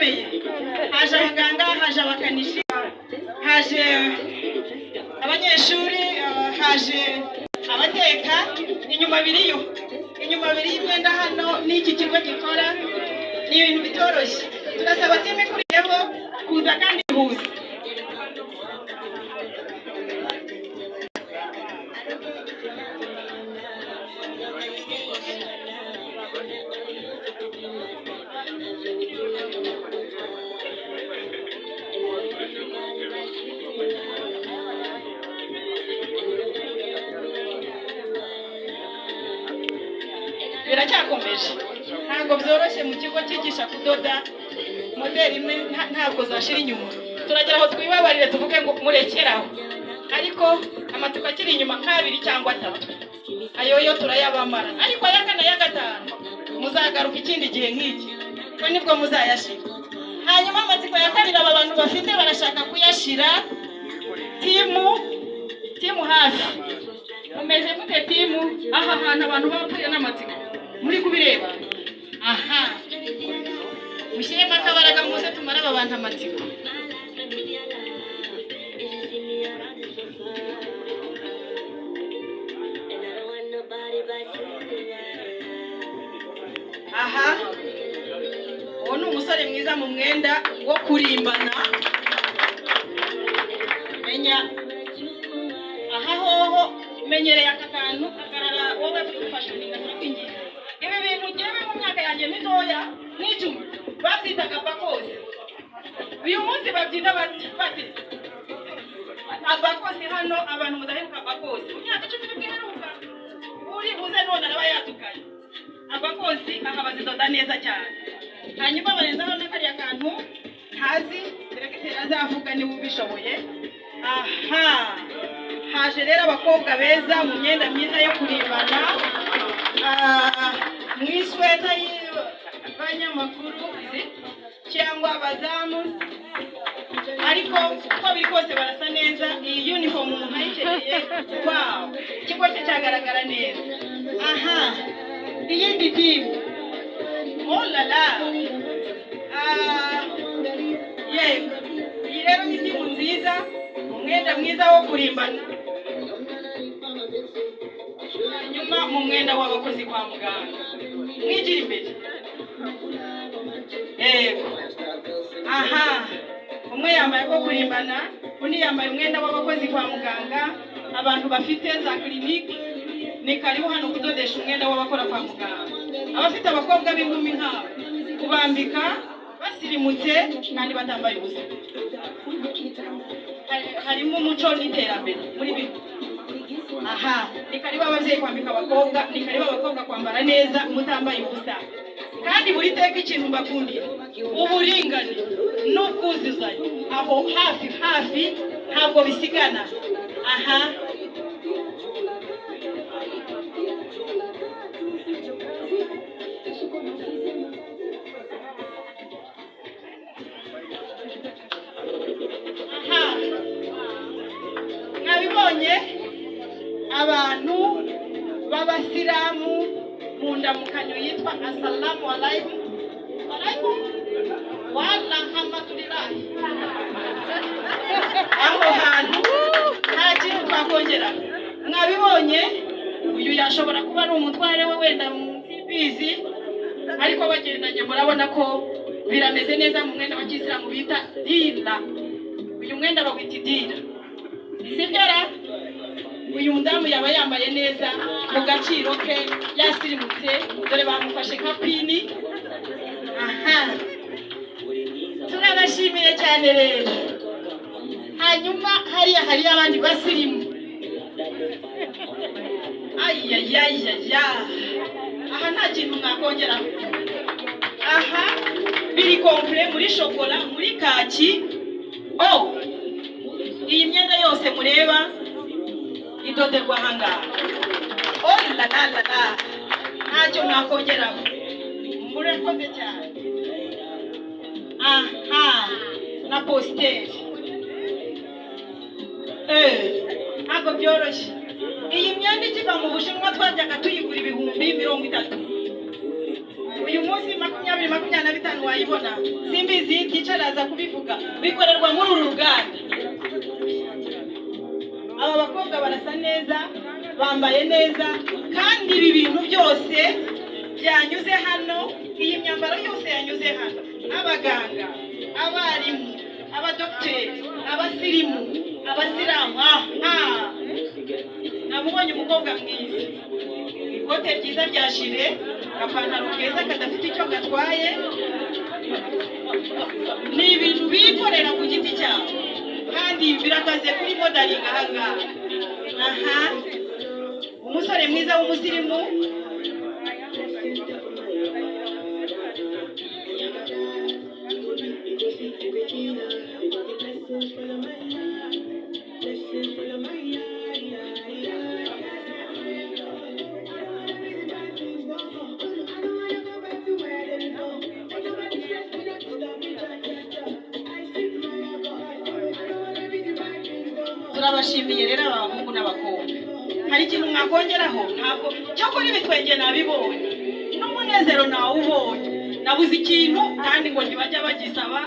Birakomeye. Haje abaganga, haje abakanishi, haje abanyeshuri, haje abateka. Inyuma biriyo, inyuma biriyo imyenda hano n'iki kigo gikora ni ibintu bitoroshye. Turasaba team ikuriyeho kuza kandi ihuse. Biracyakomeje, ntabwo byoroshye mu kigo cyigisha kudoda moderi imwe ntabwo zashira inyuma. Turagera aho twibabarire, tuvuge ngo murekeraho, ariko amatsiko akiri inyuma nk'abiri cyangwa atatu, ayo yo turayabamara. Ariko aya kane, aya gatanu, muzagaruka ikindi gihe nk'iki ko nibwo muzayashira. Hanyuma amatsiko ya kabiri aba bantu bafite, barashaka kuyashira. Team, team hafi, mumeze mute, team? Aha hantu abantu bapfuye n'amatsiko, muri kubireba aha. Mushyiremo akabaraga, muze tumare aba bantu amatsiko. Aha uwo ni umusore mwiza mu mwenda wo kurimbana. Menya aha hoho menyereye aka kantu. Hagarara wowe uri gufasha, turakwinginze. Ibi bintu ngewe mu myaka yanjye mitoya nk'icumi babyitaga bakozi. Uyu munsi babyita bate abakozi? Hano abantu mudaheruka abakozi mu myaka 10 nibwo iheruka, uri buze none araba yatukaye. Abakozi aha bazidoda neza cyane. Hanyuma barenzaho na kariya kantu ntazi, diregiteri azavuga niba ubishoboye. Aha haje rero abakobwa beza mu myenda myiza yo kurimbana, mu isweta y'abanyamakuru cyangwa abazamu, ariko uko biri kose barasa neza. Iyi uniform umuntu ayikeneye, wow, ikigo cye cyagaragara neza. Aha iyindi team, oh la la. Yego, iyi rero ni team nziza, umwenda mwiza wo kurimbana, hanyuma mu mwenda w'abakozi kwa muganga. Mwigira imbere. Yego, aha umwe yambaye ko kurimbana, undi yambaye umwenda w'abakozi kwa muganga. Abantu bafite za clinique, ni karibu hano kudodesha umwenda w'abakora kwa muganga. Abafite abakobwa b'inkumi nk'abo, kubambika basirimutse kandi batambaye ubusa. Harimo umuco n'iterambere muri bino. Aha ni karibu ababyeyi kwambika abakobwa, ni karibu abakobwa kwambara neza mutambaye ubusa. Kandi buri teka ikintu mbakundira, uburinganire n'ubwuzuzanye, aho hafi hafi ntabwo bisigana. Aha aha mwabibonye, abantu b'abasilamu mu ndamukanyo yitwa asalamu alaikum alaikum warahamatulilahi. Aho hantu nta kintu twakongera. Mwabibonye, uyu yashobora kuba ari umutware we, wenda simbizi, ariko bagendanye murabona ko birameze neza mu mwenda wa kisilamu bita dira. Uyu mwenda bawita idira, sibyo ra? Uyu mudamu yaba yambaye neza mu gaciro ke, yasirimutse. Dore bamufashe nka pin. Aha turabashimiye cyane rero. Hanyuma hariya hariyo abandi basirimu. Ayayayaya, aha nta kintu mwakongeraho. Aha biri complet muri shokora, muri kaki. Oh, iyi myenda yose mureba idoderwa ahangaha. Oh la la la la, ntacyo mwakongeraho, murakoze cyane. Aha na positeri, ntabwo byoroshye. Iyi myenda ikiva mu Bushinwa twajyaga tuyigura 30,000. Uyu munsi Uyu munsi 20, 25 wayibona. Simbizi, ticaraza kubivuga. Bikorerwa muri uru ruganda. Aba bakobwa barasa neza, bambaye neza, kandi ibi bintu byose byanyuze hano, iyi myambaro yose yanyuze hano, abaganga, abarimu, abadogiteri, abasirimu, abasilamu. Aha namubonye, umukobwa mwiza, ikote ryiza rya gilet, agapantaro keza kadafite icyo gatwaye. Ni ibintu bikorera ku giti cyabo, kandi birakaze kuri modeling ahangaha. Aha umusore mwiza w'umusirimu. Turabashimiye rero aba bahungu n'abakobwa. Hari ikintu mwakongeraho? Ntabwo cyakora ibitwenge nabibonye, n'umunezero nawubonye. Nabuze ikintu, kandi ngo ntibajya bagisaba,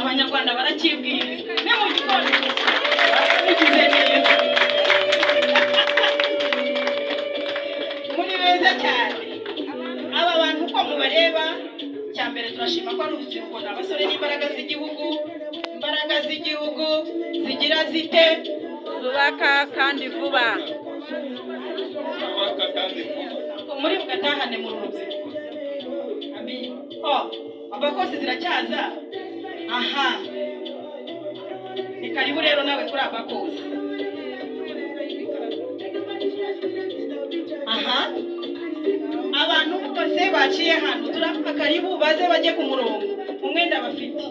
Abanyarwanda baracyibwiriza. Ni mu gikoni mugize neza, muri beza cyane. Aba bantu uko mubareba, cya mbere turashima ko ari urubyiruko, ni abasore n'imbaraga z'igihugu. Imbaraga z'igihugu zigira zite? Zubaka kandi vuba. Zubaka kandi vuba. Muri bugatahane mu rubyiruko. Amin. Oh, abakozi ziracyaza. Aha ni karibu rero nawe kuri abakozi. Aha abantu bose baciye hano turavuga karibu, baze bajye ku murongo mu mwenda bafite.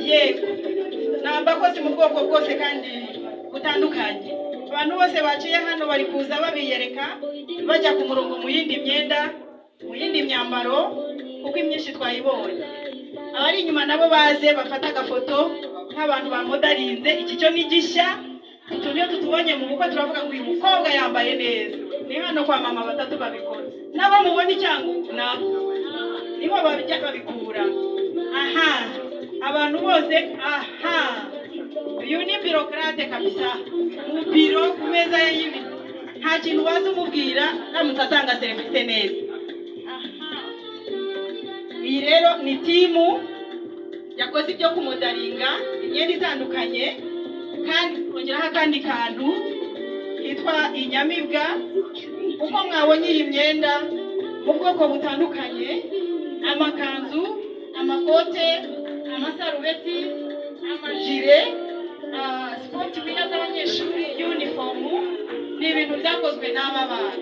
Yego, ni abakozi mu bwoko bwose kandi butandukanye. Abantu bose baciye hano bari kuza babiyereka, bajya ku murongo mu yindi myenda, mu yindi myambaro, kuko imyinshi twayibonye. Abari inyuma nabo baze bafate agafoto nk'abantu bamodelinze. Iki cyo ni gishya. Utu niyo tutubonye mu bukwe turavuga ngo uyu mukobwa yambaye neza. Ni hano kwa mama batatu babikora. Nabo mubona icyangugu nabo nibo babijya babikura. Aha abantu bose, aha uyu ni bureaucrate kabisa, mu biro ku meza ye y'ibiro nta kintu waza umubwira aramutse atanga serivisi neza. Aha iyi rero ni team yakoze ibyo kumodelinga imyenda itandukanye, kandi kongeraho akandi kantu kitwa inyamibwa. Uko mwabonye iyi myenda mu bwoko butandukanye, amakanzu, amakote, amasarubeti, amajire, sport wear z'abanyeshuri, uniform, ni ibintu byakozwe n'aba bana.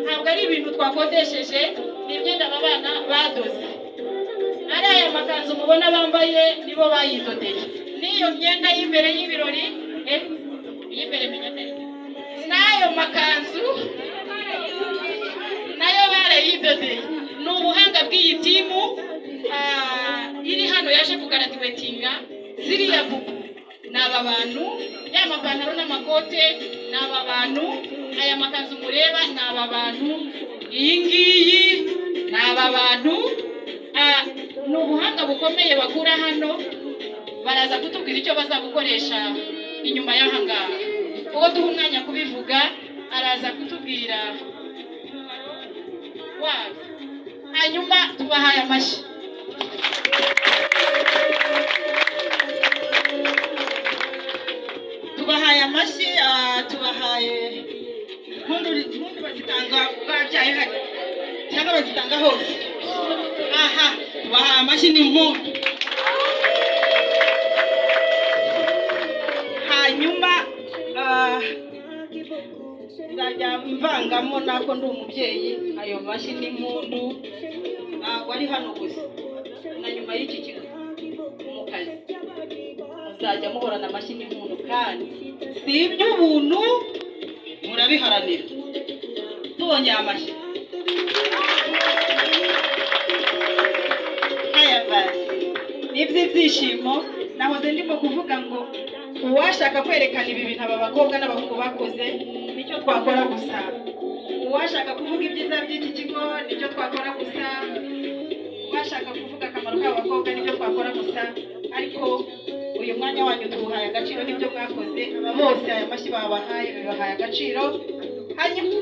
Ntabwo ari ibintu twakodesheje, ni imyenda aba bana badoze. Ari aya makanzu mubona bambaye, nibo bayidodeye, n'iyo myenda y'imbere y'ibirori, iy'imbere menya atari n'ayo makanzu nayo barayidodeye. Ni ubuhanga bw'iyi team iri hano yaje kugraduatinga. Ziriya bubu ni aba bantu, ya mapantaro n'amakote ni aba bantu, aya makanzu mureba ni aba bantu, iyi ngiyi ni aba bantu. Ni ubuhanga bukomeye bakura hano. Baraza kutubwira icyo bazabukoresha inyuma y'aha ngaha. Uwo duha umwanya kubivuga araza kutubwira umumaro wabyo. Hanyuma tubahaye amashyi. Tubahaye amashyi, tubahaye impundu. Impundu bazitanga babyaye hano cyangwa bazitanga hose? Aha tubahaye amashyi n'impundu. Hanyuma nzajya mvangamo nako ndi umubyeyi. Ayo mashyi n'impundu ntabwo ari hano gusa, na nyuma y'iki kigo mu kazi muzajya muhorana amashyi n'impundu, kandi si iby'ubuntu, murabiharanira. Tubonye amashyi. Haya basi, ni iby'ibyishimo. Nahoze ndimo kuvuga ngo uwashaka kwerekana ibi bintu aba bakobwa n'abahungu bakoze, nicyo twakora gusa. Uwashaka kuvuga ibyiza by'iki kigo, nicyo twakora gusa. Uwashaka kuvuga akamaro k'aba bakobwa nibyo twakora gusa, ariko uyu mwanya wanyu tuwuhaye agaciro n'ibyo mwakoze. Aba bose aya mashyi babahaye bibahaye agaciro. Hanyuma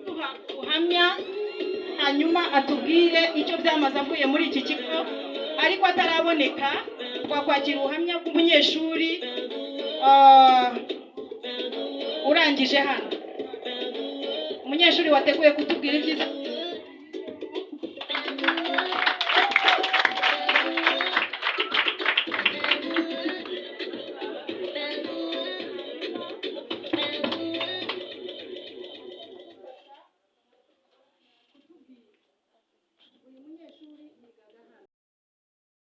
duha ubuhamya, hanyuma atubwire icyo byamaze avuye muri iki kigo. Ariko ataraboneka, twakwakira ubuhamya bw'umunyeshuri urangije hano, umunyeshuri wateguye kutubwira ibyiza.